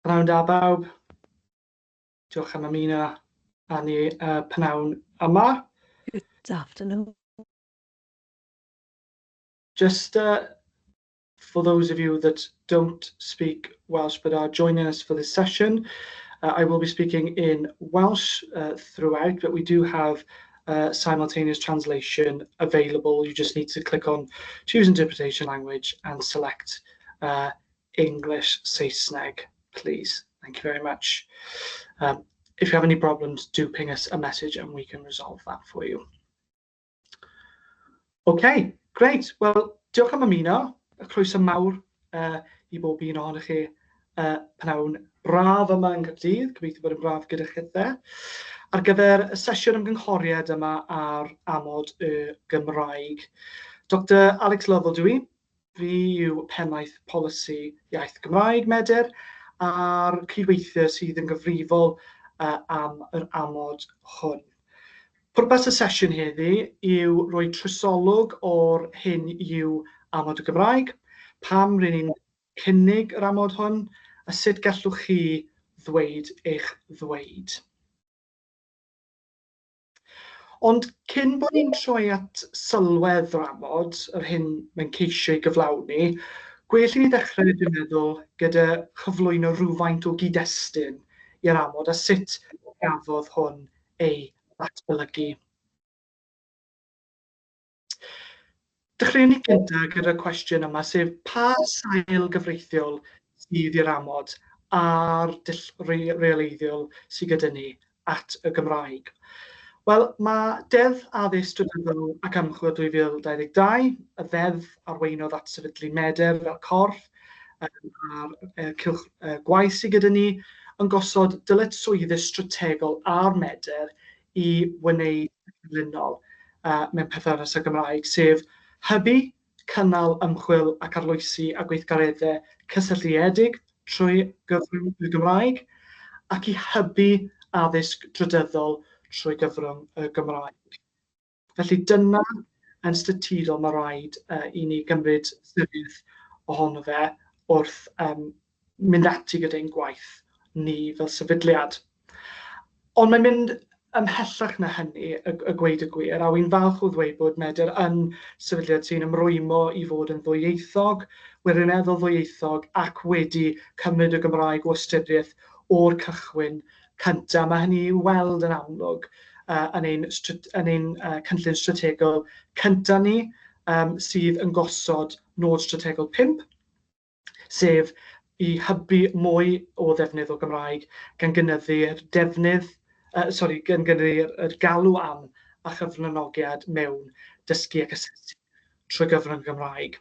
Pnawn da bawb. Diolch am ymuno â ni pnawn yma. Good afternoon. Just for those of you that don't speak Welsh but are joining us for this session, I will be speaking in Welsh throughout, but we do have simultaneous translation available. You just need to click on Choose Interpretation Language and select English Saesneg, please. Thank you very much. If you have any problems, do ping us a message and we can resolve that for you. OK, great. Wel, diolch am ymuno. Y croeso mawr i bob un ohonoch chi pnawn braf yma yng Nghaerdydd. Gobeithio bod yn braf gyda chithe. Ar gyfer y sesiwn ymgynghoriad yma ar amod y Gymraeg. Dr Alex Lovell dw i. Fi yw Pennaeth Polisi Iaith Gymraeg Medr a'r cydweithiwr sydd yn gyfrifol am yr amod hwn. Pwrpas y sesiwn heddi yw rhoi trosolwg o'r hyn yw Amod y Gymraeg, pam ry'n ni'n cynnig yr amod hwn, a sut gallwch chi ddweud eich ddweud. Ond cyn bod ni'n troi at sylwedd yr amod, yr hyn mae'n ceisio ei gyflawni, gwell i ni ddechrau, dwi'n meddwl, gyda chyflwyno rhywfaint o gyd-destun i'r amod a sut gafodd hwn ei ddatblygu. Dechreuwn ni gyntaf gyda'r cwestiwn yma, sef pa sail gyfreithiol sydd i'r amod a'r dull reoleiddiol sydd gyda ni at y Gymraeg? Wel, mae Deddf Addysg Drydyddol ac Ymchwil 2022, y ddeddf arweinodd at sefydlu Medr fel corff a'r cylch gwaith sydd gyda ni, yn gosod dyletswyddau strategol ar Medr i wneud y canlynol mewn perthynas â'r Gymraeg, sef hybu, cynnal ymchwil ac arloesi a gweithgareddau cysylltiedig trwy gyfrwng y Gymraeg, ac i hybu addysg drydyddol trwy gyfrwng y Gymraeg. Felly dyna yn statudol mae rhaid i ni gymryd ystyriaeth ohono fe wrth mynd ati gyda ein gwaith ni fel sefydliad. Ond mae'n mynd ymhellach na hynny, y y gweud y gwir, a wi'n falch o ddweud bod Medr yn sefydliad sy'n ymrwymo i fod yn ddwyieithog, wirioneddol ddwyieithog, ac wedi cymryd y Gymraeg o ystyriaeth o'r cychwyn cyntaf. Mae hynny i'w weld yn amlwg yn ein yn ein cynllun strategol cyntaf ni, sydd yn gosod nod strategol 5, sef i hybu mwy o ddefnydd o Gymraeg gan gynyddu'r defnydd, sori, gan gynyddu'r galw am a chyfranogiad mewn dysgu ac asesu trwy gyfrwng y Gymraeg.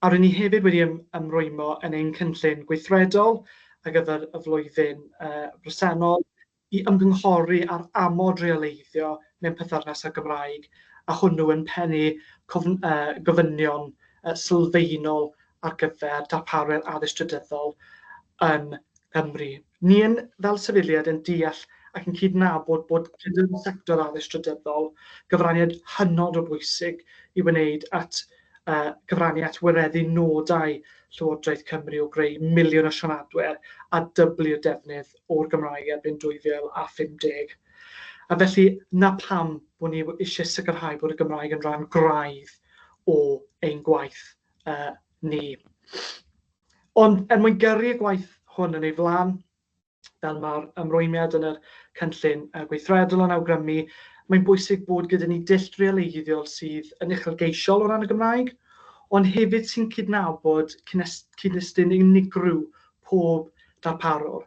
A ry'n ni hefyd wedi ymrwymo yn ein cynllun gweithredol ar gyfer y flwyddyn bresennol i ymgynghori ar amod reoleiddio mewn perthynas â'r Gymraeg, a hwnnw yn pennu gofynion sylfaenol ar gyfer darparwyr addysg drydyddol yng Nghymru. Ni yn, fel sefydliad, yn deall ac yn cydnabod bod gyda'r sector addysg drydyddol gyfraniad hynod o bwysig i wneud at cyfrannu at wireddu nodau Llywodraeth Cymru o greu miliwn o siaradwyr a dyblu'r defnydd o'r Gymraeg erbyn 2050. A felly, 'na pam bod ni eisiau sicrhau bod y Gymraeg yn rhan graidd o ein gwaith ni. Ond er mwyn gyrru y gwaith hwn yn ei flaen, fel mae'r ymrwymiad yn yr cynllun gweithredol yn awgrymu, mae'n bwysig bod gyda ni dull reoleiddiol sydd yn uchelgeisiol o ran y Gymraeg, ond hefyd sy'n cydnabod cyd-destun unigryw pob darparwr,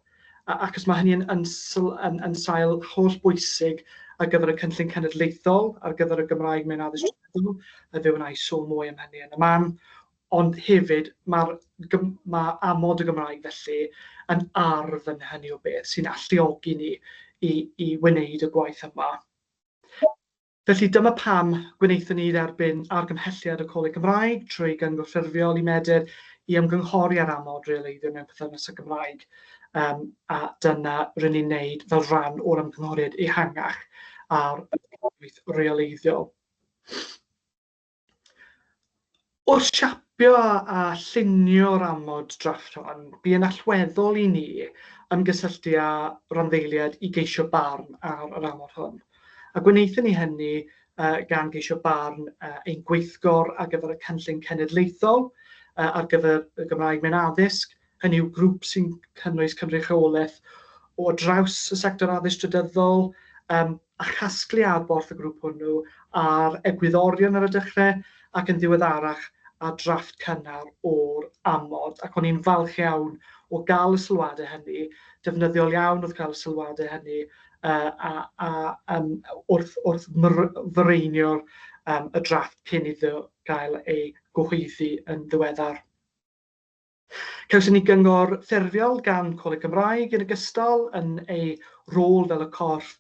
ac os mae hynny yn, yn, yn, yn sail holl bwysig ar gyfer y cynllun cenedlaethol, ar gyfer y Gymraeg mewn addysg drydyddol, a fe wna i sôn mwy am hynny yn y man, Ond hefyd mae'r mae amod y Gymraeg felly yn arf yn hynny o beth sy'n alluogi ni i i wneud y gwaith yma. Felly dyma pam gwnaethon ni dderbyn argymhelliad y Coleg Cymraeg trwy Gyngor Ffurfiol i Medr i ymgynghori ar amod reoleiddio mewn perthynas â Gymraeg, um, a dyna rŷn ni'n wneud fel rhan o'r ymgynghoriad ehangach ar y gwaith reoleiddiol. Wrth Siapio a llunio'r amod drafft hon, bu'n allweddol i ni ymgysylltu â rhanddeiliaid i geisio barn ar yr amod hwn. A gwnaethon ni hynny gan geisio barn ein gweithgor ar gyfer y cynllun cenedlaethol ar gyfer y Gymraeg mewn addysg, hynny yw grŵp sy'n cynnwys cynrychiolaeth o draws y sector addysg drydyddol, a chasglu adborth y grŵp hwnnw ar egwyddorion ar y dechrau ac yn ddiweddarach ar drafft cynnar o'r amod. Ac o'n i'n falch iawn o gael y sylwadau hynny, defnyddiol iawn oedd cael y sylwadau hynny uh, a, a, um, wrth, wrth fireinio'r um, y drafft cyn iddo gael ei gyhoeddi yn ddiweddar. Cawson ni gyngor ffurfiol gan Coleg Cymraeg yn ogystal yn ei rôl fel y corff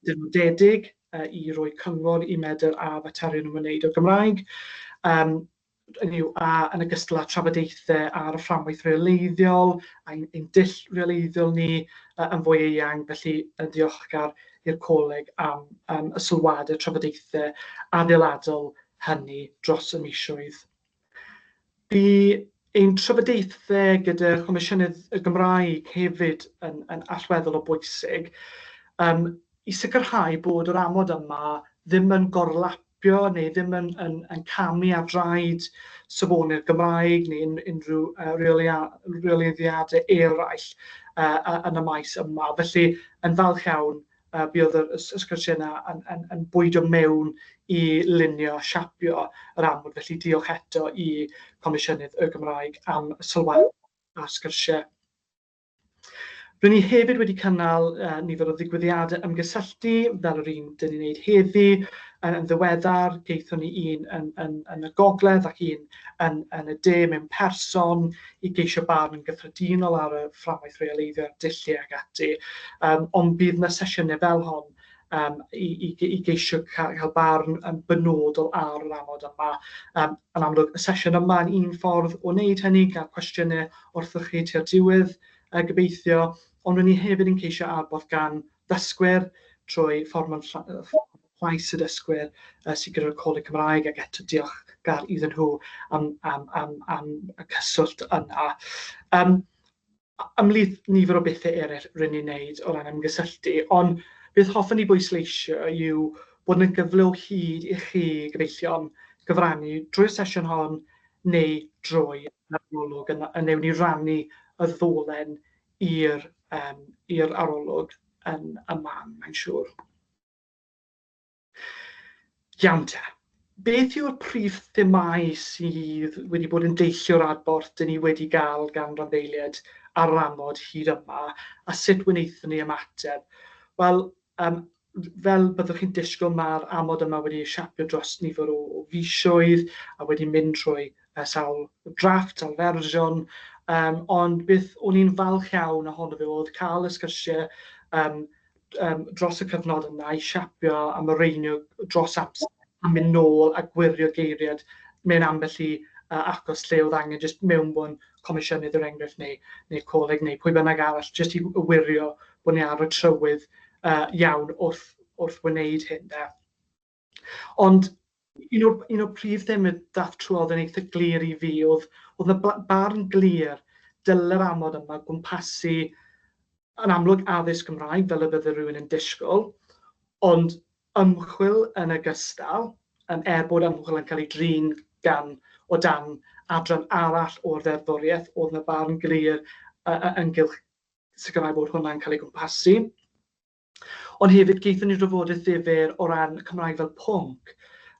dynodedig i roi cyngor i Medr a faterion ymwneud â'r Gymraeg. Um, hynny yw, a yn ogystal â trafodaethau ar y fframwaith rheoleiddiol, ein, ein dull rheoleiddiol ni yn fwy eang, felly yn ddiolchgar i'r coleg am, am y sylwadau trafodaethau adeiladol hynny dros y misoedd. Bu ein trafodaethau gyda Chomisiynydd y Gymraeg hefyd yn, yn allweddol o bwysig um, i sicrhau bod yr amod yma ddim yn gorlapio neu ddim yn, yn, yn camu ar draed safonau'r Gymraeg neu unrhyw uh, rheoleiddiadau eraill uh, yn y maes yma. Felly, yn falch iawn uh, buodd y, y, y sgyrsiau yna yn, yn, yn bwydo mewn i lunio a siapio yr amod. Felly diolch eto i Comisiynydd y Gymraeg am y sylwadau a'r sgyrsiau. Rydyn ni hefyd wedi cynnal uh, nifer o ddigwyddiadau ymgysylltu, fel yr un dyn ni'n wneud heddi, yn, yn ddiweddar, geithon ni un yn, yn, yn y gogledd ac un yn, yn y de mewn person i geisio barn yn gyffredinol ar y fframwaith rheoleiddio a'r dulliau ac ati. Um, ond bydd yna sesiynau fel hon um, i, i, i geisio cael, cael barn yn benodol ar yr amod yma. Um, yn amlwg, y sesiwn yma yn un ffordd o wneud hynny, gael cwestiynau wrthych chi tua'r diwedd, gobeithio, ond rydyn ni hefyd yn ceisio adborth gan ddysgwyr trwy ffordd llais y dysgwyr uh, sydd gyda'r Coleg Cymraeg ac eto diolchgar iddyn nhw am, am, am, am y cyswllt yna. Um, ymhlith nifer o bethau eraill rydyn ni'n neud o ran ymgysylltu, ond beth hoffwn i bwysleisio yw bod yna gyfle o hyd i chi, gyfeillion, gyfrannu drwy'r sesiwn hon neu drwy arolwg, a newn ni rannu y ddolen i'r um, i'r arolwg yn y man, mae'n siŵr. Iawn te. Beth yw'r prif themâu sydd wedi bod yn deillio'r adborth dyn ni wedi gael gan randdeiliaid ar yr amod hyd yma, a sut wnaethon ni ymateb? Wel, um, fel byddwch chi'n disgwyl, mae'r amod yma wedi ei siapio dros nifer o, o fisoedd a wedi mynd trwy uh, sawl drafft, sawl fersiwn, um, ond beth o'n i'n falch iawn ohono fe oedd cael y sgyrsiau um, um, dros y cyfnod yna i siapio a mireinio dros amser a mynd nôl a gwirio geiriad mewn ambell i uh, achos lle oedd angen jyst mewnbwn comisiynydd er enghraifft neu, neu coleg neu pwy bynnag arall jyst i wirio bod ni ar y trywydd uh, iawn wrth, wrth wneud hyn. De. Ond un o'r, un o'r prif themau dath trwodd yn eitha glir i fi oedd, oedd yna barn glir dyle'r amod yma gwmpasu yn amlwg addysg Gymraeg fel y bydde rhywun yn disgwyl, ond ymchwil yn ogystal, um, er bod ymchwil yn cael ei drin gan o dan adran arall o'r ddeddfwriaeth, oedd yna barn glir uh, ynghylch sicrhau bod hwnna'n cael ei gwmpasu. Ond hefyd, gaethon ni drafodaeth ddifyr o ran Cymraeg fel pwnc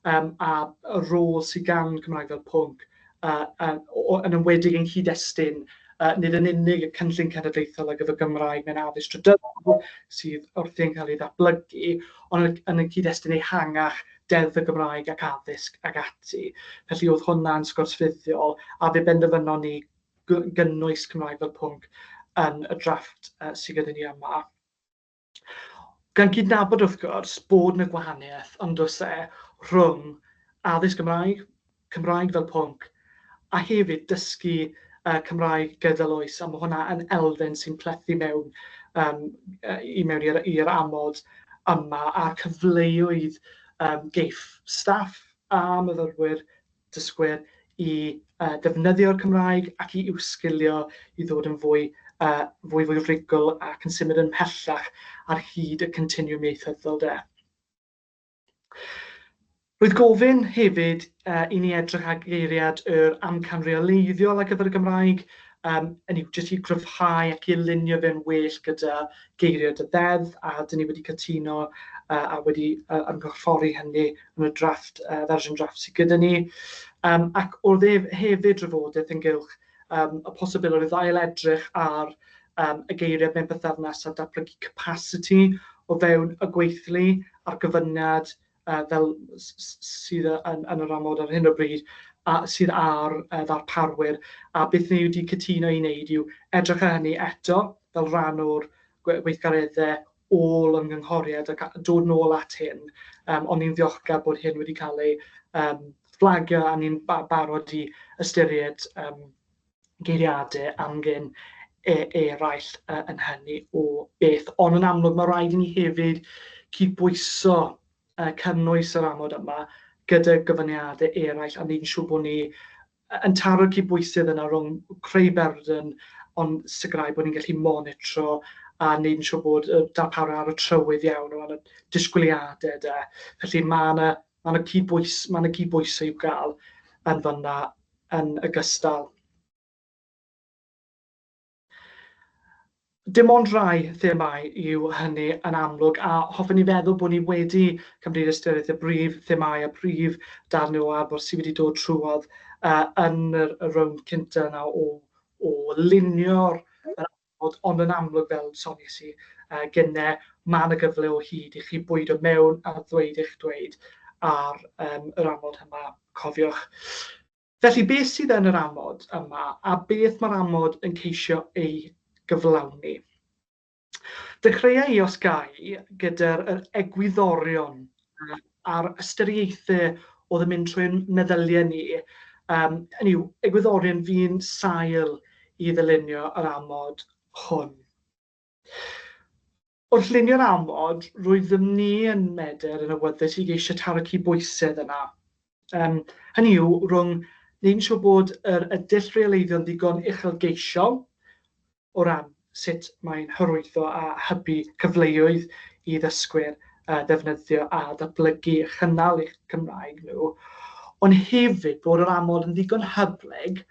um, a y rôl sydd gan Cymraeg fel pwnc, uh, uh, yn enwedig yng nghyd-destun uh, nid yn unig y cynllun cenedlaethol ar gyfer Gymraeg mewn addysg trydyddol sydd wrthi'n cael ei ddatblygu, ond yn y cyd-destun ehangach Deddf y Gymraeg ac addysg ac ati. Felly oedd hwnna'n sgwrs fuddiol, a fe benderfynon ni gynnwys Cymraeg fel pwnc yn y drafft uh, sydd gyda ni yma. Gan gydnabod wrth gwrs bod 'na gwahaniaeth, ond oes e, rhwng addysg Gymraeg, Cymraeg fel pwnc, a hefyd dysgu uh, Cymraeg gydol oes, a mae hwnna yn elfen sy'n plethu mewn um, i mewn i'r amod yma, a'r cyfleoedd um, geiff staff a myfyrwyr dysgwyr i ddefnyddio'r Cymraeg ac i uwchsgilio i ddod yn fwy, fwy fwy rhugl ac yn symud ymhellach ar hyd y continwwm ieithyddol de. Roedd gofyn hefyd i ni edrych ar geiriad yr amcan reoleiddiol ar gyfer y Gymraeg, hynny yw, jyst i gryfhau ac i alinio fe'n well gyda geiriad y ddeddf, a 'dyn ni wedi cytuno a wedi ymgorffori hynny yn y drafft, fersiwn drafft sydd gyda ni. Ac oedd hefyd drafodaeth ynghylch y posibilrwydd o ail-edrych ar y geiriau mewn pythefnos a datblygu capasiti o fewn y gweithlu a'r gofyniad fel sydd yn yn yr amod ar hyn o bryd a sydd ar ddarparwyr. A beth ni wedi cytuno i wneud yw edrych ar hynny eto fel rhan o'r gweithgareddau ôl-ymgynghoriad ac dod nôl at hyn. Ond ni'n ddiolchgar bod hyn wedi cael ei fflagio a ni'n barod i ystyried geiriadau amgen eraill yn hynny o beth. Ond yn amlwg mae rhaid i ni hefyd cydbwyso cynnwys yr amod yma gyda gofyniadau eraill a wneud yn siŵr bod ni yn taro'r cydbwysedd yna rhwng creu burden ond sicrhau bod ni'n gallu monitro a wneud yn siŵr bod y darparwyr ar y trywydd iawn o ran y disgwyliadau de. Felly mae yna ma' 'na cydbwys, ma' 'na gydbwyso i'w gael yn fan'na yn ogystal. Dim ond rhai themâu yw hynny yn amlwg, a hoffwn i feddwl bod ni wedi cymryd ystyriaeth y brif themâu a prif darnau o adborth sydd wedi dod trwodd yn yr, y rownd cynta yna o, o lunio'r yr adborth, ond yn amlwg, fel soniais i gynne, mae yna gyfle o hyd i chi bwydo mewn a ddweud eich dweud ar yr amod yma, cofiwch. Felly, beth sydd yn yr amod yma a beth mae'r amod yn ceisio ei gyflawni? Dechreuai i os ga i gyda'r yr egwyddorion a'r ystyriaethau oedd yn mynd trwy'n meddyliau ni, hynny yw, egwyddorion fu'n sail i ddylunio yr amod hwn. Wrth lunio'r amod, roeddem ni yn Medr yn awyddus i geisio taro cydbwysedd yna. Yym, hynny yw, rhwng wneud yn siŵr bod yr, y dull rheoleiddio'n ddigon uchelgeisiol o ran sut mae'n hyrwyddo a hybu cyfleoedd i ddysgwyr ddefnyddio a datblygu a chynnal eu Cymraeg nhw, ond hefyd bod yr amod yn ddigon hyblyg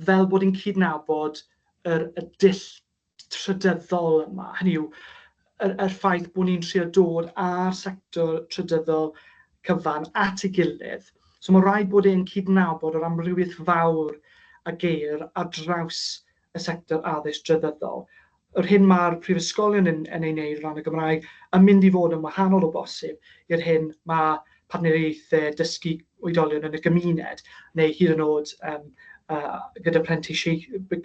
fel bod hi'n cydnabod yr, y dull trydyddol yma. Hynny yw, yr, yr ffaith bod ni'n trio dod â'r sector trydyddol cyfan at ei gilydd. So mae rhaid bod e'n cydnabod yr amrywiaeth fawr a geir ar draws y sector addysg drydyddol. Yr hyn mae'r prifysgolion yn, yn ei wneud o ran y Gymraeg yn mynd i fod yn wahanol o bosib i'r hyn mae partneriaethau dysgu oedolion yn y gymuned, neu hyd yn oed gyda,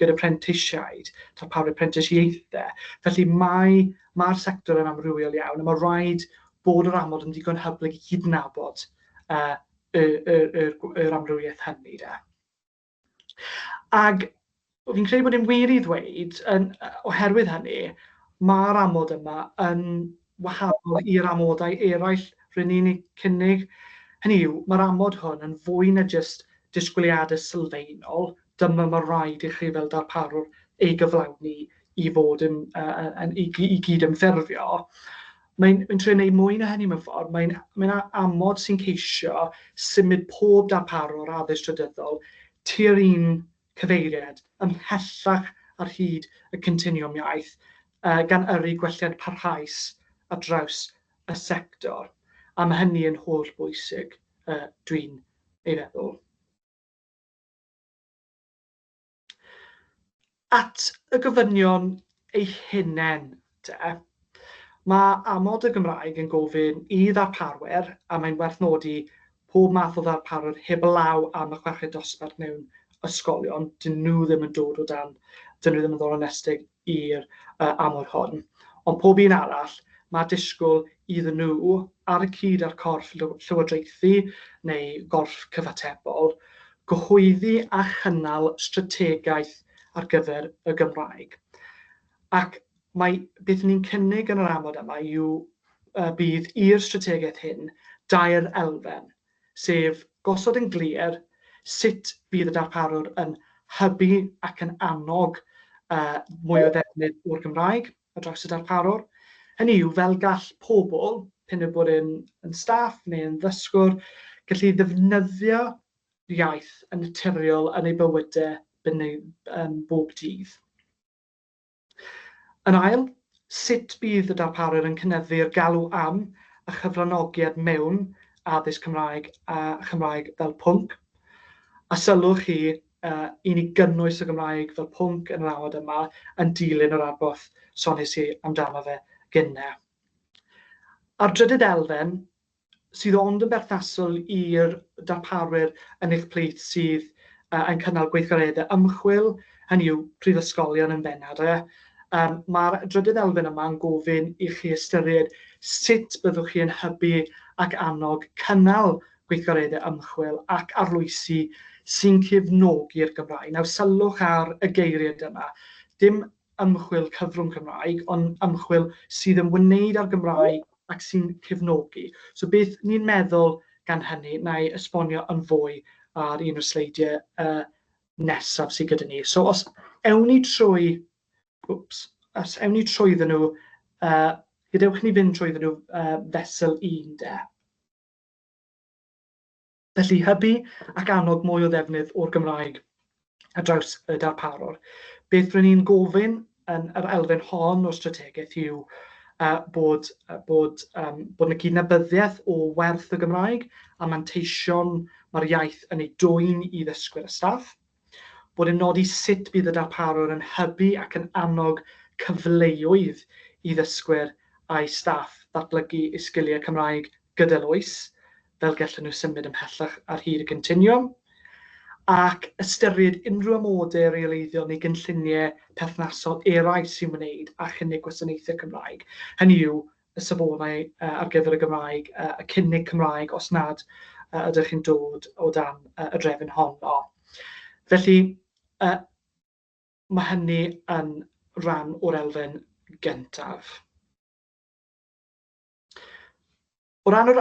gyda prentisiaid, darparu prentisiaethau. Felly mae, mae'r sector yn amrywiol iawn, a mae rhaid bod yr amod yn ddigon hyblyg i gydnabod yr, yr, yr, yr amrywiaeth hynny. De. Ac fi'n credu bod e'n wir i ddweud, yn, oherwydd hynny, mae'r amod yma yn wahanol i'r amodau eraill rŷn ni'n eu cynnig. Hynny yw, mae'r amod hwn yn fwy na jyst disgwyliadau sylfaenol, dyma mae rhaid i chi fel darparwr ei gyflawni i fod yn, yn, i, i gydymffurfio. Mae'n mae'n trio wneud mwy na hynny mewn ffordd. Mae'n mae'n amod sy'n ceisio symud pob darparwr addysg trydyddol tua'r un cyfeiriad, ymhellach ar hyd y continwwm iaith, gan yrru gwelliant parhaus ar draws y sector. A mae hynny yn holl bwysig, dwi'n ei feddwl. At y gofynion eu hunain te, mae amod y Gymraeg yn gofyn i ddarparwyr, a mae'n werth nodi pob math o ddarparwyr heblaw am y chweched dosbarth mewn ysgolion, dyn nhw ddim yn dod o dan, dyn nhw ddim yn ddoronesteg i'r amod hwn. Ond pob un arall, mae disgwyl iddyn nhw, ar y cyd â'r corff llywodraethu neu gorff cyfatebol, gyhoeddi a chynnal strategaeth ar gyfer y Gymraeg. Ac mae beth ni'n cynnig yn yr amod yma yw bydd i'r strategaeth hyn dair elfen, sef gosod yn glir sut bydd y darparwr yn hybu ac yn annog uh, mwy o ddefnydd o'r Gymraeg ar draws y darparwr. Hynny yw, fel gall pobl, p'un yw bod yn, yn staff neu yn ddysgwr, gallu ddefnyddio iaith yn naturiol yn eu bywydau um, bob dydd. Yn ail, sut bydd y darparwyr yn cynyddu'r galw am a chyfranogiad mewn addysg Cymraeg a Chymraeg fel pwnc? A sylwch chi uh, i ni gynnwys y Gymraeg fel pwnc yn yr awod yma yn dilyn yr adborth sonies i amdano fe gynne. A'r drydydd elfen, sydd ond yn berthnasol i'r darparwyr yn eich plith sydd uh, yn cynnal gweithgareddau ymchwil, hynny yw prifysgolion yn bennaf. E. Mae'r drydydd elfen yma yn gofyn i chi ystyried sut byddwch chi yn hybu ac annog cynnal gweithgareddau ymchwil ac arloesi sy'n cefnogi'r Gymraeg. Nawr, sylwch ar y geiriad yma. Dim ymchwil cyfrwng Cymraeg, ond ymchwil sydd yn wneud â'r Gymraeg ac sy'n cefnogi. So beth ni'n meddwl gan hynny, na i esbonio yn fwy ar un o'r sleidiau uh, nesaf sydd gyda ni. So os ewn ni trwy, whoops, os ewn ni trwyddyn nhw, uh, gadewch ni fynd trwyddyn nhw uh, fesul un de. Felly, hybu ac annog mwy o ddefnydd o'r Gymraeg ar draws y darparwr. Beth rŷn ni'n gofyn yn yr elfen hon o'r strategaeth yw uh, bod, bod, um, bod yna gydnabyddiaeth o werth y Gymraeg a manteision mae'r iaith yn ei dwyn i ddysgwyr a staff. Bod yn nodi sut bydd y darparwr yn hybu ac yn annog cyfleoedd i ddysgwyr a'u staff ddatblygu eu sgiliau Cymraeg gydol oes, fel gallen nhw symud ymhellach ar hyd y continwwm, ac ystyried unrhyw amodau reoleiddiol neu gynlluniau perthnasol eraill sy'n wneud â chynnig gwasanaethau Cymraeg, hynny yw, y safonau ar gyfer y Gymraeg, y cynnig Cymraeg os nad ydych chi'n dod o dan y drefn honno. Felly, mae hynny yn rhan o'r elfen gyntaf. O ran yr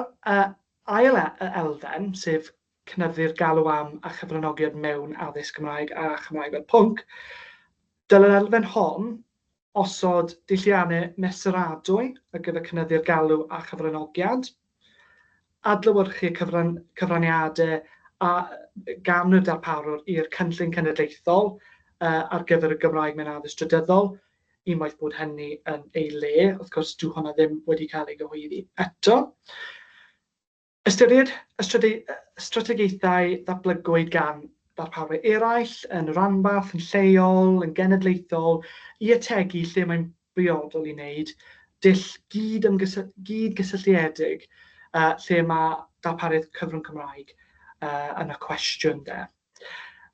ail elfen, sef cynyddu'r galw am a chyfranogiad mewn addysg Gymraeg a Chymraeg fel pwnc, dylai'r elfen hon osod deilliannau mesuradwy ar gyfer cynyddu'r galw a chyfranogiad, adlewyrchu cyfran cyfraniadau a gan y darparwr i'r cynllun cenedlaethol ar gyfer y Gymraeg mewn addysg drydyddol, unwaith bod hynny yn ei le. Wrth gwrs, dyw hwnna ddim wedi cael ei gyhoeddi eto. Ystyried y strategaethau ddatblygwyd gan ddarparwyr eraill yn y rhanbarth, yn lleol, yn genedlaethol, i ategu lle mae'n briodol i wneud dull gyd-gysylltiedig uh, lle mae darpariaeth cyfrwng Cymraeg uh, yn y cwestiwn de.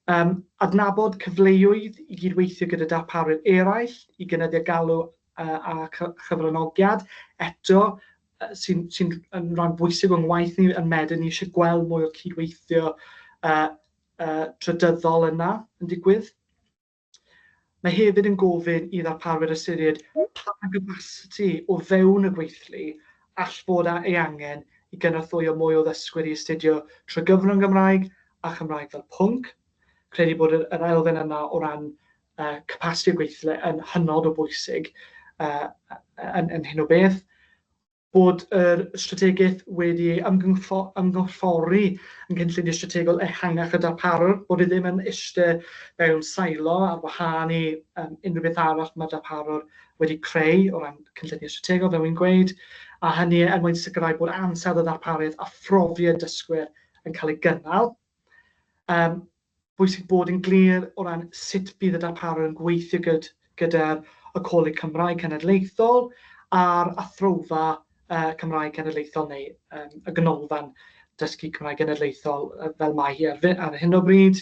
Um, adnabod cyfleoedd i gydweithio gyda darparwyr eraill i gynyddu'r galw uh, a chyfranogiad. Eto, uh, sy'n sy yn rhan bwysig o'n ngwaith ni yn Medr, ni eisiau gweld mwy o cydweithio uh, uh, trydyddol yna yn digwydd. Mae hefyd yn gofyn i ddarparwyr ystyried pa gapasiti o fewn y gweithlu all fod ei angen i gynorthwyo mwy o ddysgwyr i astudio trwy gyfrwng Gymraeg a Chymraeg fel pwnc. Credu bod yr, yr elfen yna o ran uh, capasiti y gweithle yn hynod o bwysig uh, yn, yn hyn o beth. bod yr strategaeth wedi ei ymgorffori yn cynlluniau strategol ehangach y darparwr, bod e ddim yn eistedd mewn silo ar wahân i um, unrhyw beth arall mae'r darparwr wedi creu o ran cynlluniau strategol, fel wy'n gweud, a hynny er mwyn sicrhau bod ansawdd y ddarpariaeth a phrofiad dysgwyr yn cael ei gynnal. Um, bwysig bod yn glir o ran sut bydd y darparwr yn gweithio gyd, gyda'r y Coleg Cymraeg Cenedlaethol a'r Athrofa uh, Cymraeg Cenedlaethol neu um, y Ganolfan Dysgu Cymraeg Genedlaethol fel mae hi ar, ar hyn o bryd.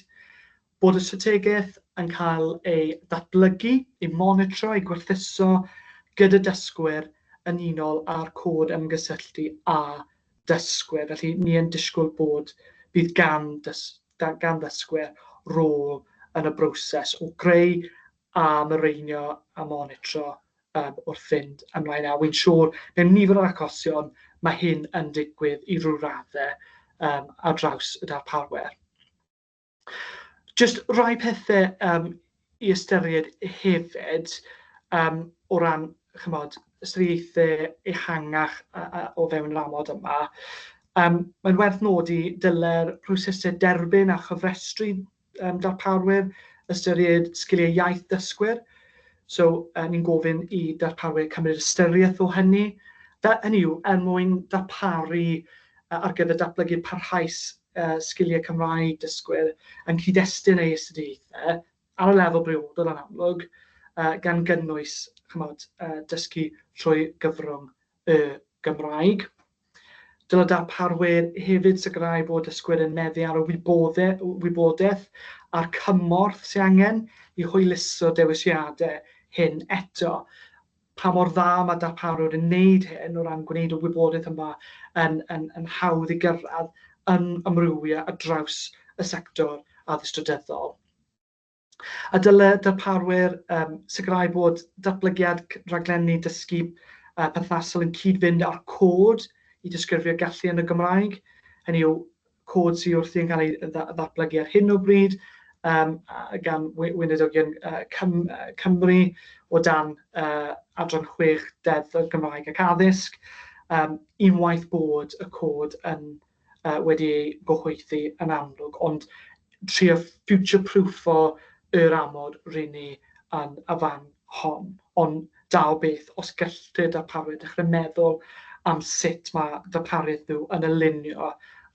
Bod y strategaeth yn cael ei datblygu, ei monitro, ei gwerthuso gyda dysgwyr yn unol â'r cod ymgysylltu a dysgwyr. Felly ni yn disgwyl bod bydd gan, dys, gan ddysgwyr rôl yn y broses o greu a mireinio a monitro um, wrth fynd ymlaen. A wy'n siŵr mewn nifer o'r achosion mae hyn yn digwydd i ryw raddau um, ar draws y darparwyr. Jyst rai pethe yym i ystyried hefyd yym o ran chimod ystyriaethau ehangach o fewn yr amod yma. Yym mae'n werth nodi dylai'r prosesau derbyn a chofrestru yym darparwyr ystyried sgiliau iaith dysgwyr. So yy ni'n gofyn i darparwyr cymryd ystyriaeth o hynny. Fe- hynny yw, er mwyn darparu ar gyfer datblygu parhaus sgiliau Cymraeg dysgwyr yn cyd-destun eu astudiaethau ar y lefel briodol yn amlwg, gan gynnwys chimod, dysgu trwy gyfrwng y Gymraeg. Dylai darparwyr hefyd sicrhau bod dysgwyr yn meddu ar y wybodaeth a'r cymorth sydd angen i hwyluso dewisiadau hyn eto. Pa mor dda mae darparwyr yn wneud hyn o ran gwneud y wybodaeth yma yn, yn, yn hawdd i gyrraedd yn amrywio ar draws y sector addysg drydyddol. A dyle darparwyr yym sicrhau bod datblygiad rhaglenni dysgu yy perthnasol yn cyd-fynd â'r cod i disgrifio gallu yn y Gymraeg, hynny yw cod sydd wrthi yn cael ei ddatblygu ar hyn o bryd yym gan Weinidogion yy Cymru o dan yy adran 6 Deddf y Gymraeg ac Addysg, yym unwaith bod y cod yn yy wedi ei gyhoeddi yn amlwg, ond trio future-proofo yr amod ry'n ni yn y fan hon. Ond da o beth os gellir darparwyr dechrau meddwl am sut mae darpariaeth nhw yn alinio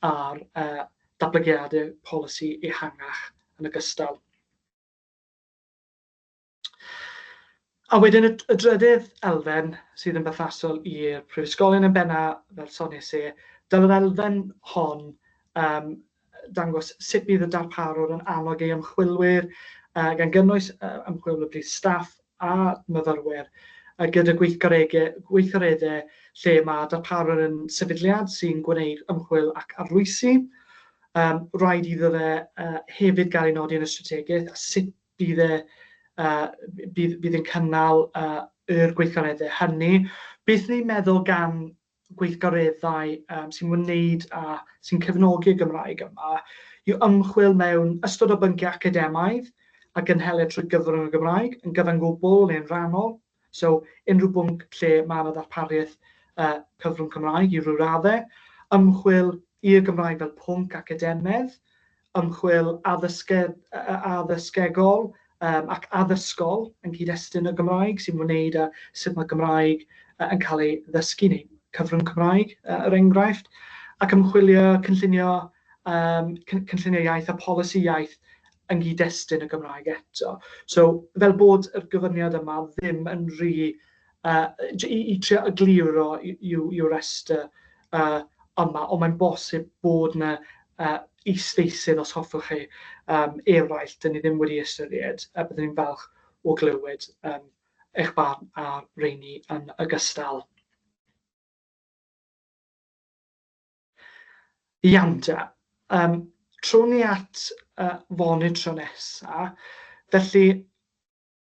â'r yy datblygiadau polisi ehangach yn ogystal. A wedyn y y drydydd elfen sydd yn berthnasol i'r prifysgolion yn benna, fel soniais i, dyle'r elfen hon yym dangos sut bydd y darparwr yn annog ei ymchwilwyr, yy gan gynnwys yy ymchwilwyr plith staff a myfyrwyr, yy gyda gweithgarege- gweithgareddau lle ma' darparwr yn sefydliad sy'n gwneud ymchwil ac arloesi. Yym rhaid iddo fe yy hefyd gael ei nodi yn y strategaeth a sut bydd e yy bydd bydd yn cynnal yy yr gweithgareddau hynny. Beth ni'n meddwl gan gweithgareddau yym sy'n wneud â sy'n cefnogi'r Gymraeg yma yw ymchwil mewn ystod o bynciau academaidd a gynhelir trwy gyfrwng y Gymraeg, yn gyfan gwbl neu'n rhannol. So unrhyw bwnc lle mae 'na ddarpariaeth yy cyfrwng Cymraeg i ryw raddau. Ymchwil i'r Gymraeg fel pwnc academaidd, ymchwil addysge- yy addysgegol yym ac addysgol yn cyd-destun y Gymraeg sy'n ymwneud â sut mae Gymraeg yy yn cael ei ddysgu neu cyfrwng Cymraeg yy er enghraifft, ac ymchwilio cynllunio yym cynllunio iaith a polisi iaith yng nghyd-destun y Gymraeg eto. So, fel bod yr gofyniad yma ddim yn rhy yy i i trio egluro i'w i'w restr yy yma, ond mae'n bosib bod 'na yy is-feysydd, os hoffwch chi, yym eraill 'dyn ni ddim wedi ystyried, a byddwn ni'n falch o glywed yym eich barn ar reini yn ogystal. Iawn te. Yym, trown ni at yy fonitro nesa. Felly,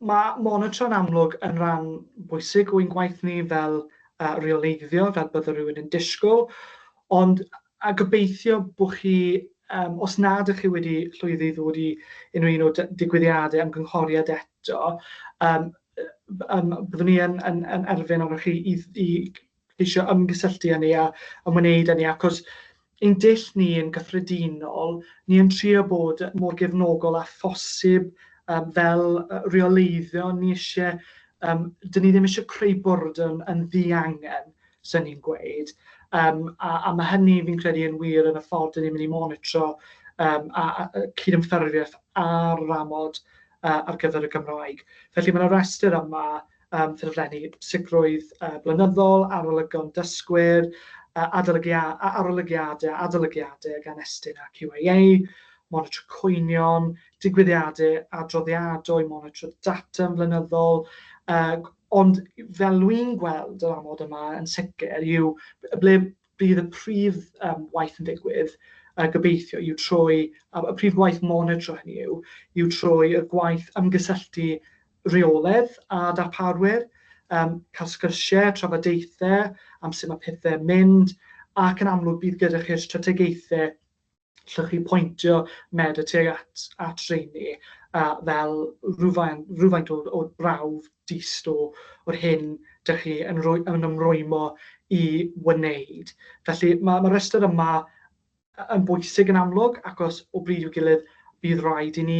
ma' monitro yn amlwg yn ran bwysig o'n gwaith ni fel yy reoleiddio, fel bydde rhywun yn disgwyl, ond a gobeithio bo' chi, yym, os nad 'ych chi wedi llwyddo i ddod i unrhyw un o digwyddiadau ymgynghoriad eto, yym yy yym byddwn ni yn yn yn erfyn arnoch chi i i ceisio ymgysylltu â ni a ymwneud â ni, achos ein dull ni yn gyffredinol, ni yn trio bod mor gefnogol â phosib um, fel rheoleiddio, ni eisiau, um, dyn ni ddim eisiau creu bwrdwn yn ddiangen, sy'n ni'n gweud. Um, a, a mae hynny, fi'n credu, yn wir yn y ffordd dyn ni'n mynd i monitro um, a, a cydymffurfiaeth ar yr amod uh, ar gyfer y Gymraeg. Felly mae yna restr yma yym ffurflenni sicrwydd yy blynyddol, arolygon dysgwyr, yy adolygia- a- arolygiadau, adolygiadau gan Estyn a QAA, monitro cwynion, digwyddiadau adroddiadau, monitro data yn flynyddol, yy ond fel wi'n gweld yr amod yma yn sicr yw ble bydd y prif yym waith yn digwydd, yy gobeithio, yw trwy, y prif waith monitro hynny yw, yw trwy y gwaith ymgysylltu rheolaidd â darparwyr, yym cael sgyrsiau, trafodaethau am sut mae pethau'n mynd, ac yn amlwg bydd gyda chi'r strategaethau. Allwch chi pwyntio Medr tuag at, at rheini fel rhywfaint, rhywfaint o, o brawf dyst o, o'r hyn dych chi yn, rwy, yn ymrwymo i wneud. Felly mae'r ma rhestr yma yn bwysig yn amlwg, achos o bryd i'w gilydd bydd rhaid i ni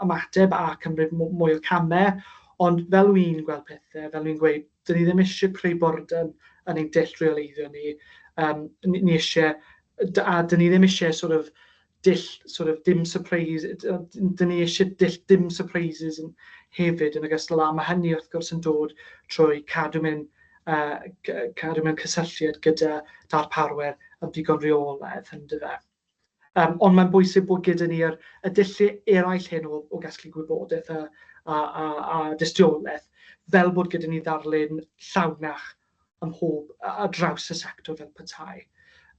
ymateb a cymryd mwy o camau, ond fel wy'n gweld pethau, fel wy'n gweud, dyn ni ddim eisiau creu bwrdwn yn ein dull rheoleiddio ni. Um, ni, ni eisiau, a dyn ni ddim eisiau sort of dull sort of dim surprise, dyn ni eisiau dull dim surprises yn, hefyd yn ogystal â mae hynny wrth gwrs yn dod trwy cadw mewn, cadw mewn cysylltiad gyda darparwyr yn ddigon rheolaidd, yndyfe. Um, ond mae'n bwysig bod gyda ni'r y dulliau eraill hyn o, o gasglu gwybodaeth a, a, a, a dystiolaeth, fel bod gyda ni ddarlun llawnach ym mhob, ar draws y sector fel petai.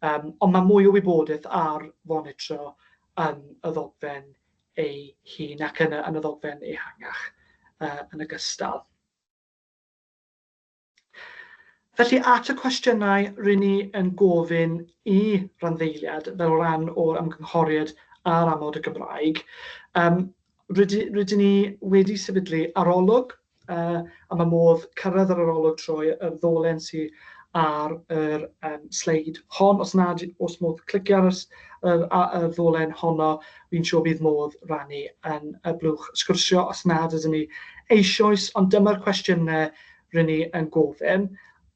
Um, ond mae mwy o wybodaeth ar fonitro yn y ddogfen ei hun ac yn y, yn y ddogfen ehangach uh, yn ogystal. Felly, at y cwestiynau rŷn ni yn gofyn i randdeiliad fel rhan o'r ymgynghoriad ar amod y Gymraeg, um, rydyn ni wedi sefydlu arolwg, a mae modd cyrraedd yr arolwg trwy y ddolen sydd ar yr um, sleid hon. Os nad oes modd clicio ar y, yr, y ddolen honno, fi'n siŵr bydd modd rannu yn y blwch sgwrsio os nad ydyn ni eisoes, ond dyma'r cwestiynau rŷn ni yn gofyn,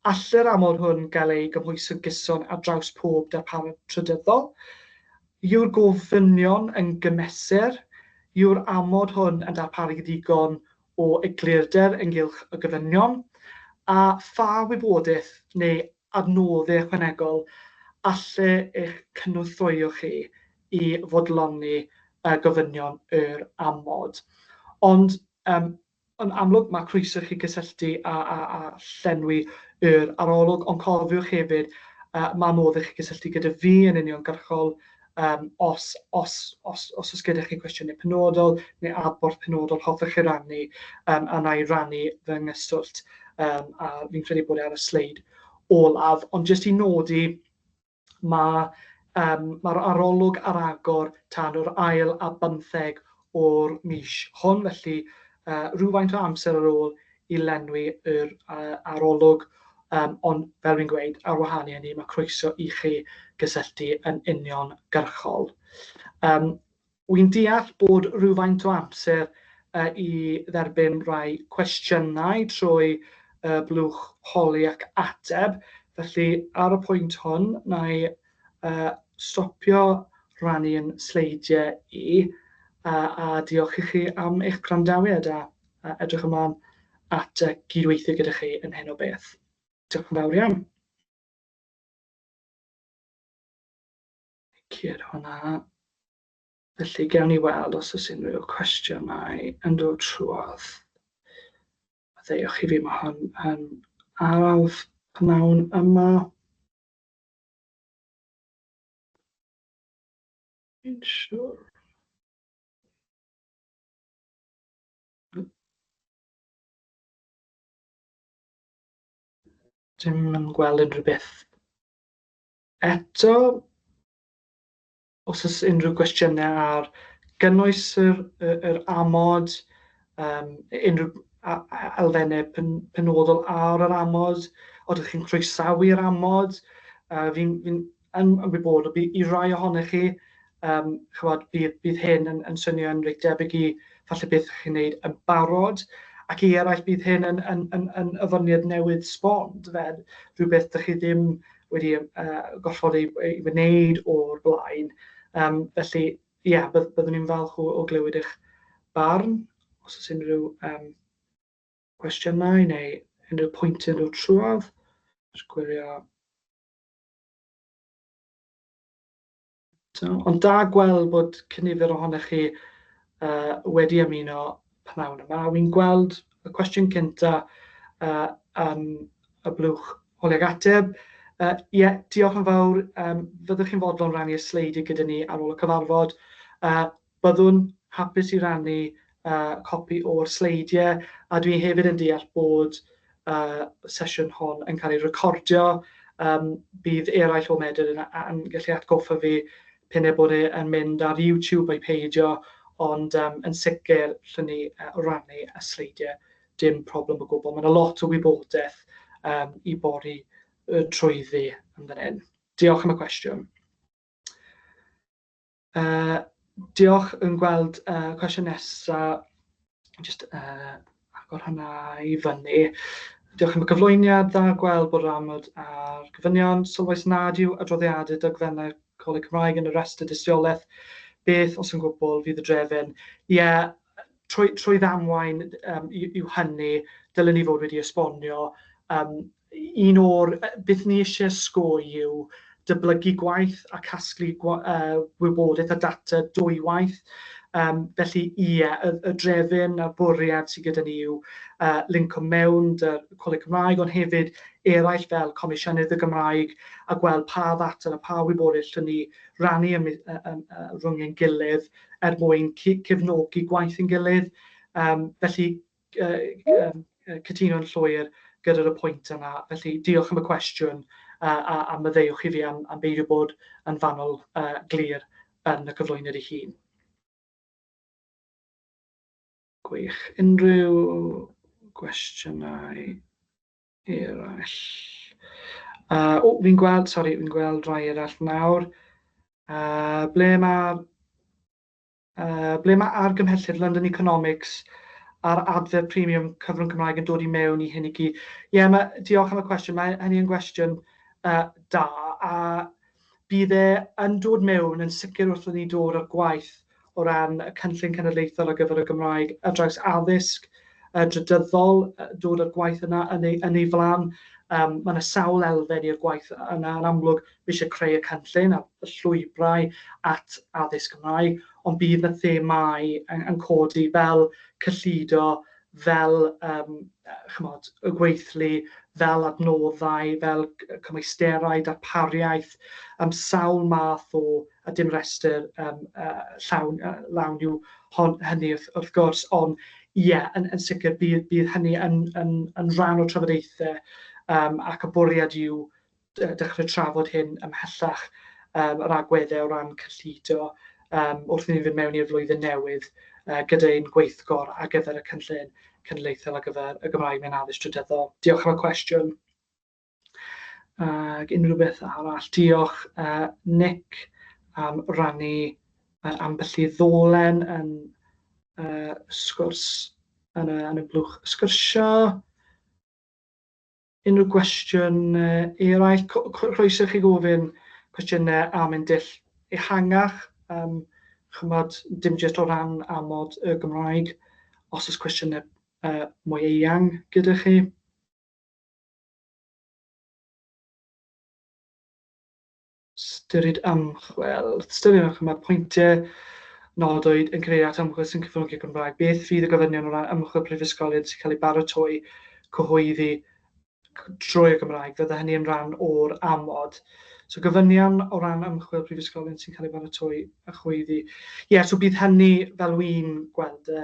all yr amod hwn gael ei gymhwyso'n gyson ar draws pob darparwr trydyddol? Yw'r gofynion yn gymesur? Yw'r amod hwn yn darparu ddigon o eglurder ynghylch y gofynion? A pha wybodaeth neu adnoddau ychwanegol alle eich cynorthwyo chi i fodloni gofynion yr amod? Ond um, yn amlwg mae croeso i chi gysylltu a, a, a llenwi yr arolwg, ond cofiwch hefyd, mae modd i chi gysylltu gyda fi yn uniongyrchol um, os, os, os, os oes gyda chi cwestiynau penodol neu adborth penodol hoffech chi rannu, um, a na i rannu fy nghyswllt, um, a fi'n credu bod e ar y sleid olaf. Ond jyst i nodi, Mae yym mae'r arolwg ar agor tan yr ail a bymtheg o'r mis hwn, felly yy rhywfaint o amser ar ôl i lenwi yr yy arolwg, yym ond fel fi'n gweud, ar wahân i hynny, mae croeso i chi gysylltu yn uniongyrchol. Yym Wi'n deall bod rhywfaint o amser i dderbyn rhai cwestiynau trwy y blwch holi ac ateb, felly ar y pwynt hwn, wna i stopio rhannu yn sleidiau i, a diolch i chi am eich gwrandawiad a edrych ymlaen at gydweithio gyda chi yn hyn o beth. Diolch yn fawr iawn. Cur hwnna. Felly gewn ni weld os oes unrhyw cwestiynau yn dod trwodd. Maddeuwch i fi, mae hwn yn araf pnawn yma. Fi'n siŵr. Dim yn gweld unrhyw beth eto. Os oes unrhyw gwestiynau ar gynnwys yr, yr, yr amod, um, unrhyw elfennau pen, penodol ar yr amod, odych chi'n croesawu'r amod, fi'n fi yn ymwybodol i rai ohonych chi, um, chymod, bydd, bydd hyn yn, yn swnio yn reit debyg i falle beth chi'n wneud yn barod, ac i eraill bydd hyn yn, yn, yn, yn ofyniad newydd sbon, fel rhywbeth dych chi ddim wedi uh, gorfod ei, ei wneud o'r blaen. Um, felly, ie, yeah, bydd, byddwn ni'n falch o, o glywed eich barn, os oes unrhyw um, gwestiynau neu unrhyw pwyntiau yn dod trwodd. Jyst gwirio. So, ond da gweld bod cynifer ohonych chi uh, wedi ymuno pnawn yma. Wi'n gweld y cwestiwn cynta uh, yn y blwch holi ag ateb. Ie, uh, yeah, diolch yn fawr. Um, fyddwch chi'n fodlon rannu y sleidiau gyda ni ar ôl y cyfarfod. Uh, byddwn hapus i rannu uh, copi o'r sleidiau, a dwi hefyd yn deall bod uh, sesiwn hon yn cael ei recordio. Um, bydd eraill o Medr yn, yn gallu atgoffa fi p'un ai bod e yn mynd ar YouTube ai peidio, ond um, yn sicr llwn ni uh, rannu y sleidiau, dim problem o gwbl. Mae yna lot o wybodaeth um, i bori uh, trwyddi yn fan hyn. Diolch am y cwestiwn. Uh, diolch yn gweld uh, cwestiwn nesaf. Just uh, agor hwnna i fyny. Diolch am y cyflwyniad, dda gweld bod yr amod a'r gofynion. Sylwais nad yw adroddiadau dogfennau Coleg Cymraeg yn y rhestr dystiolaeth. Beth, os yn gwbl, fydd y drefn? Ie, yeah, trwy, trwy ddamwain um, yw hynny, dylen ni fod wedi esbonio. Um, un o'r, beth ni eisiau osgoi yw dyblygu gwaith a casglu gwa, uh, wybodaeth a data dwywaith. Um, felly, ie, y, y drefn a'r bwriad sydd gyda ni yw uh, linko mewn dy'r Coleg Cymraeg, ond hefyd eraill fel Comisiynydd y Gymraeg a gweld pa ddata a pa wybodaeth llwn ni rannu ym, ym, ym, rhwng ein gilydd er mwyn cefnogi gwaith ein gilydd. Um, felly, uh, cytuno'n llwyr gyda'r y pwynt yna. Felly, diolch am y cwestiwn uh, a, a maddeuwch i fi am, am beidio bod yn fanwl uh, glir yn y cyflwyniad ei hun. Gwych. Unrhyw gwestiynau eraill? Uh, o, fi'n gweld, sori, fi'n gweld rhai eraill nawr. Uh, ble mae'r Uh, ble mae argymhelliad London Economics a'r adfer premium cyfrwng Cymraeg yn dod i mewn i hyn i gyd? Ie, yeah, mae, diolch am y cwestiwn. Mae hynny yn gwestiwn uh, da, a bydd e yn dod mewn yn sicr wrth i ni dod â'r gwaith o ran y cynllun cenedlaethol ar gyfer y Gymraeg ar draws addysg uh, drydyddol, dod â'r gwaith yna yn ei, yn ei flan. Um, mae yna sawl elfen i'r gwaith yna, yn amlwg fi eisiau creu y cynllun a y llwybrau at addysg Gymraeg, ond bydd y themâu yn, yn codi fel cyllido, fel um, chymod, y gweithlu, fel adnoddau, fel cymwysterau, darpariaeth, um, sawl math o, a dim rhestr um, uh, llawn, uh, lawn yw hon, hynny wrth, wrth gwrs, ond ie, yeah, yn, yn sicr bydd, bydd hynny yn, yn, yn rhan o'r trafodaethau um, ac y bwriad yw dechrau trafod hyn ymhellach, um, yr agweddau o ran cyllido um, wrth i ni fynd mewn i'r flwyddyn newydd uh, gyda ein gweithgor ar gyfer y cynllun cenedlaethol ar gyfer y Gymraeg mewn addysg drydyddol. Diolch am y cwestiwn. Ac unrhyw beth arall. Diolch uh, Nick am rannu uh, ambell i ddolen yn uh, sgwrs yn y, yn y blwch sgwrsio. Unrhyw gwestiwn eraill? Croeso i chi gofyn cwestiynau am ein dull ehangach, um, chymod, dim jyst o ran amod y Gymraeg, os oes cwestiynau uh, mwy eang gyda chi. Ystyried ymchwil. Ystyried ymchwil, mae pwyntiau nodwyd yn cyfeirio at ymchwil sy'n cyfranogi Gymraeg. Beth fydd y gofynion o ran ymchwil prifysgolion sy'n cael ei baratoi, cyhoeddi drwy y Gymraeg? Fydde hynny yn rhan o'r amod. So gofynion o ran ymchwil prifysgolion sy'n cael ei baratoi a chyhoeddi. Ie, yeah, so bydd hynny fel wy'n gweld e,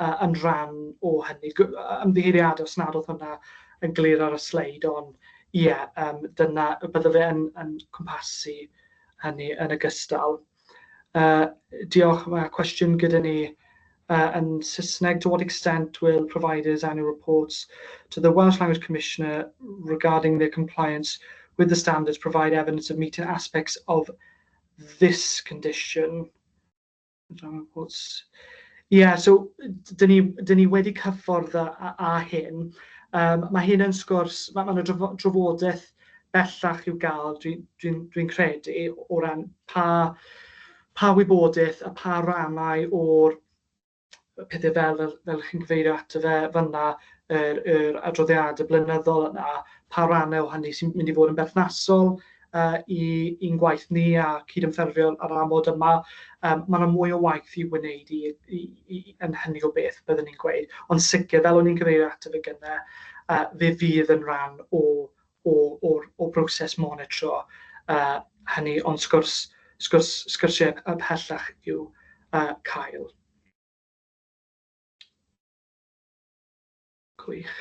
uh, yn rhan o hynny. Ymddiheuriadau os nad oedd hwnna yn glir ar y sleid, ond ie, yeah, um, dyna, bydde fe yn, yn cwmpasu hynny yn ogystal. Uh, diolch, mae cwestiwn gyda ni uh, yn Saesneg. To what extent will providers annual reports to the Welsh Language Commissioner regarding their compliance with the standards provide evidence of meeting aspects of this condition? Ie, yeah, so dyn ni, dyn ni wedi cyffordd â, â, â hyn. Um, mae hyn yn sgwrs, mae yna drafodaeth bellach i'w gael, dwi'n dwi, dwi, dwi credu, o ran pa, pa wybodaeth a pa rannau o'r pethau fel, fel, fel chi'n cyfeirio ato fe fan'na, yr, yr adroddiadau blynyddol yna, pa rannau o hynny sy'n mynd i fod yn berthnasol uh, i, i'n gwaith ni a cydymffurfio ar amod yma. Um, mae yna mwy o waith i wneud i, i, i, yn hynny o beth, byddwn ni'n gweud. Ond sicr, fel o'n i'n cyfeirio ato fe gynnau, uh, fe fydd yn rhan o, o, o, o broses monitro uh, hynny, ond sgwrs, sgwrs, sgyrsiau pellach i'w uh, cael. Gwych.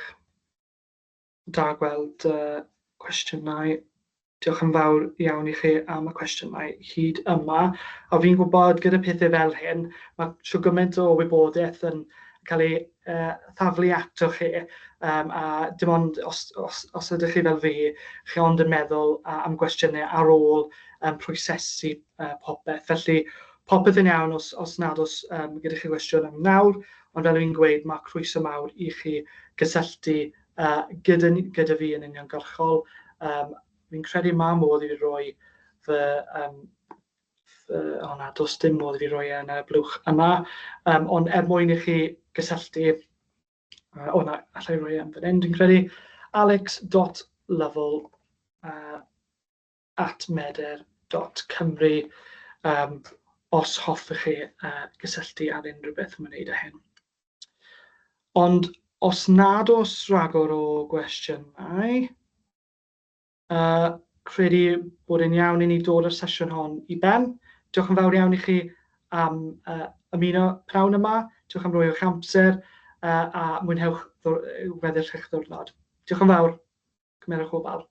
Da gweld uh, cwestiynau. Diolch yn fawr iawn i chi am y cwestiynau hyd yma. A fi'n gwybod gyda pethau fel hyn, mae shwd gymaint o wybodaeth yn cael ei thaflu atoch chi, a dim ond os, os, os ydych chi fel fi, chi ond yn meddwl am gwestiynau ar ôl prosesu popeth. Felly, popeth yn iawn os, os nad oes gyda chi gwestiwn am nawr, ond fel fi'n gweud, mae croeso mawr i chi gysylltu gyda, gyda fi yn uniongyrchol. Fi'n credu mae modd i fi roi fy, um, fy... O na, does dim modd i fi roi e yn y blwch yma. Ond er mwyn i chi gysylltu... O na, allai roi e yn fan hyn, dwi'n credu. alex.lovell at meder.cymru os hoffech chi gysylltu ar unrhyw beth ymwneud â hyn. Ond os nad oes rhagor o gwestiynau, credu bod e'n iawn i ni dod â'r sesiwn hon i ben. Diolch yn fawr iawn i chi am ymuno pnawn yma. Diolch am roi o'ch amser a mwynhewch weddill eich ddiwrnod. Diolch yn fawr. Cymerwch ofal.